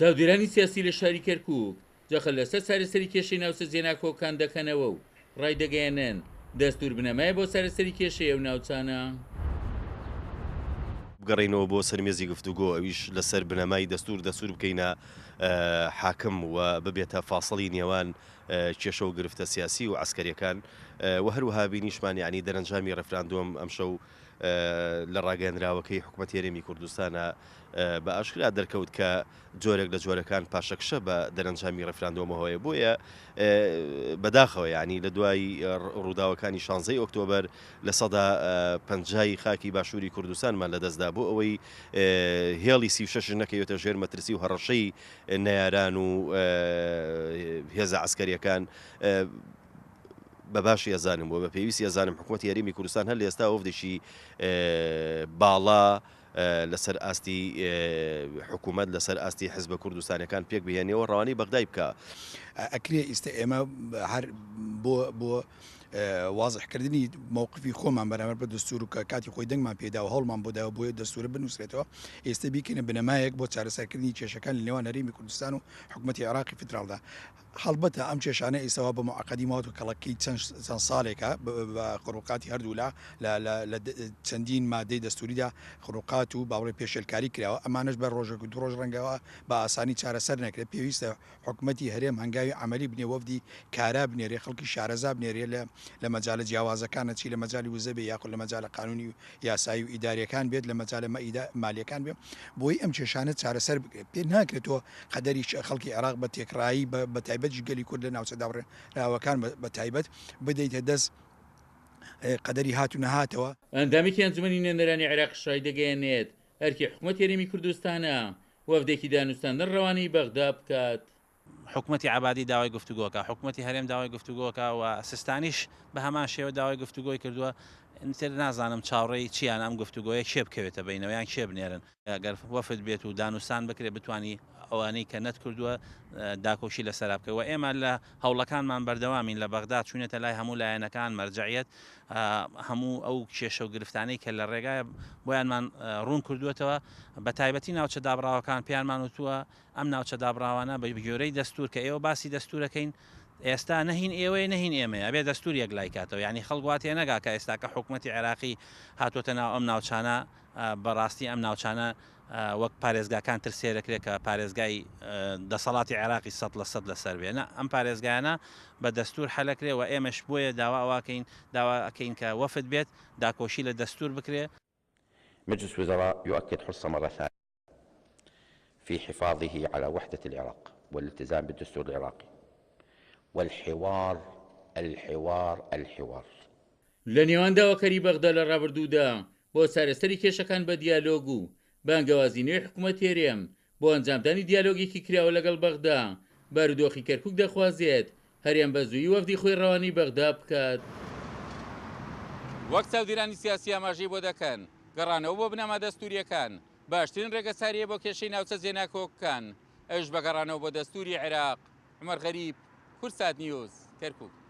چاودێرانی سیاسی لە شاری کەرکووک جەخت لەسەر چارەسەری کێشەی ناوچە جێناکۆکان دەکەنەوە و ڕایدەگەیەنن، دەستوور بنەمایە بۆ چارەسەری کێشەی ئەو ناوچانە. بگەڕێینەوە بۆ سەر مێزی گفتوگۆ، ئەویش لەسەر بنەمای دەستوور، دەستوور بکەینە حاکم و ببێتە فاسڵی نێوان کێشە و گرفتە سیاسی و عەسکەریەکان و هەروەها بینیشمان یەعنی دەرەنجامی ڕێفراندۆم ئەمشەو لە ڕاگەیەنراوەکەی حکومەتی هەرێمی کوردستانە بە ئاشکرا دەرکەوت کە جۆرێک لە جۆرەکان پاشەکشە بە دەرەنجامی ڕێفراندۆمەوە هەیە بۆیە بەداخەوە یعنی لە دوای ڕووداوەکانی شانزەی ئۆکتۆبەر 50% ی خاکی باشووری کوردستانمان لەدەستدا بۆ ئەوەی هێڵی 36 نەکەوێتە ژێر مەترسی و هەڕەشەی نەیاران و هێزە عەسکەریەکان بە باشی ئەزانم و بە پێویستی ئەزانم حکوومەتی هەرێمی کوردستان هەر لە ئێستا وەفدێکی باڵا لەسەر ئاستی حکوومەت لەسەر ئاستی حزبە کوردستانەکان پێک بهێنێەوە ڕەوانەی بەغدای بکە. ئەکرێ ئیستە ئێمە هەر بۆ بۆ وازحکردنی مەوقفی خۆمان بەرامبەر بە دەستور و کە کاتی خۆی دەنگمان پێدا و هەوڵمان بۆ داوە بۆیە دەستورە بنووسرێتەوە ئێستا بیکەینە بنەمایەک بۆ چارەسەرکردنی کێشەکان لە نێوان هەرێمی کوردستان و حکومەتی عێراقی فیدراڵدا. هەڵبەتە ئەم کێشانە ئیستا وا بە موعەقەدی ماوەت و کەڵەکەی چەند چەند ساڵێکە بە خروقاتی هەردوولا لە لە لە چەندین مادەی دەستوریدا خروقات و با بڵێ پێشێلکاری کراوە ئەمانەش بە ڕۆژێک و دوو ڕۆژ ڕەنگەوە بە ئاسانی چارەسەر نەکرێت پێویستە حکومەتی هەرێم هەنگاوی عەمەلی بنێ وەفدی کارا بنێرێ خەڵکی شارەزا بنێرێ لە لە مەجالە جیاوازەکانە چی لە مەجالی وزە بێ یاخود لە مەجالە قانونی و یاسایی و ئیداریەکان بێت لە مەجالە مالیەکان بێ بۆی ئەم کێشانە چارەسەر بکرێت پێ ناکرێت تۆ قەدەری خەڵکی عێراق بە تێکڕایی بە تایبەتیش گەلی کورد لە ناوچە دابڕێنراوەکان بە تایبەت بدەیتە دەست قەدەری هات و نەهاتەوە. ئەندامێکی ئەنجومەنی نوێنەرانی عێراقیش ڕایدەگەیەنێت، ئەرکی حکومەتی هەرێمی کوردستانە وەفدێکی دانوستاندن ڕەوانەی بەغدا بکات. حکومەتی عەبادی داوای گفتوگۆکە، حکومەتی هەرێم داوای گفتوگۆکە و سیستانیش بە هەمان شێوە داوای گفتوگۆی کردووە، ئیتر نازانم چاوڕێی چییان ئەم گفتوگۆیە کێ بکەوێتە بەینەوە یان کێ بنێرن. گەر وەفد بێت و دانوستان بکرێت بتوانی ئەوانەی کە نەتکردووە داکۆکی لەسەرا بکەی و ئێمە لە هەوڵەکانمان بەردەوامین لە بەغدا چوینەتە لای هەموو لایەنەکان مەرجەعیەت هەموو ئەو کێشە و گرفتانەی کە لە ڕێگایە بۆیانمان ڕوون کردووەتەوە بە تایبەتی ناوچە دابڕاوەکان پێیانمان وتووە ئەم ناوچە دابڕاوانە بە گوێرەی دەستور کە ئێوە باسی دەستورەکەین ئێستا نە هین ئێوەیە نە هین ئێمەیە ئەبێ دەستور یەک لای کاتەوە یعنی خەڵک وا تێنەگا کە ئێستا کە حکومەتی عێراقی هاتووەتە ناو ئەم ناوچانە بەڕاستی ئەم ناوچانە وەک پارێزگاکان تر سێرەکرێ کە پارێزگای دەسەڵاتی عێراقی 100% لەسەر بێ نا ئەم پارێزگایانە بە دەستور حەلەکرێ و ئێمەش بۆیە داوا ئەوەکەین داوا ئەکەین کە وەفد بێت داکۆشی لە دەستور بکرێ. مجلس وزراء يؤكد حرصه مرة ثانية في حفاظه على وحدة العراق والالتزام بالدستور العراقي والحوار الحوار الحوار. لە نێوان داواکاری بەغدا لە ڕابردوودا بۆ چارەسەری کێشەکان بە دیالۆگ و بانگەوازی نوێی حکومەتی هەرێم بۆ ئەنجامدانی دیالۆگێکی کراوە لەگەڵ بەغدا، بارودۆخی کەرکوک دەخوازێت هەرێم بە زوویی وەفدی خۆی ڕەوانەی بەغدا بکات. وەک چاودێرانی سیاسی ئاماژەی بۆ دەکەن، گەڕانەوە بۆ بنەما دەستوورییەکان باشترین ڕێگەچارەیە بۆ کێشەی ناوچە جێناکۆکەکان، ئەویش بە گەڕانەوە بۆ دەستووری عێراق. عومەر غەریب، کوردسات نیوز، کەرکوک.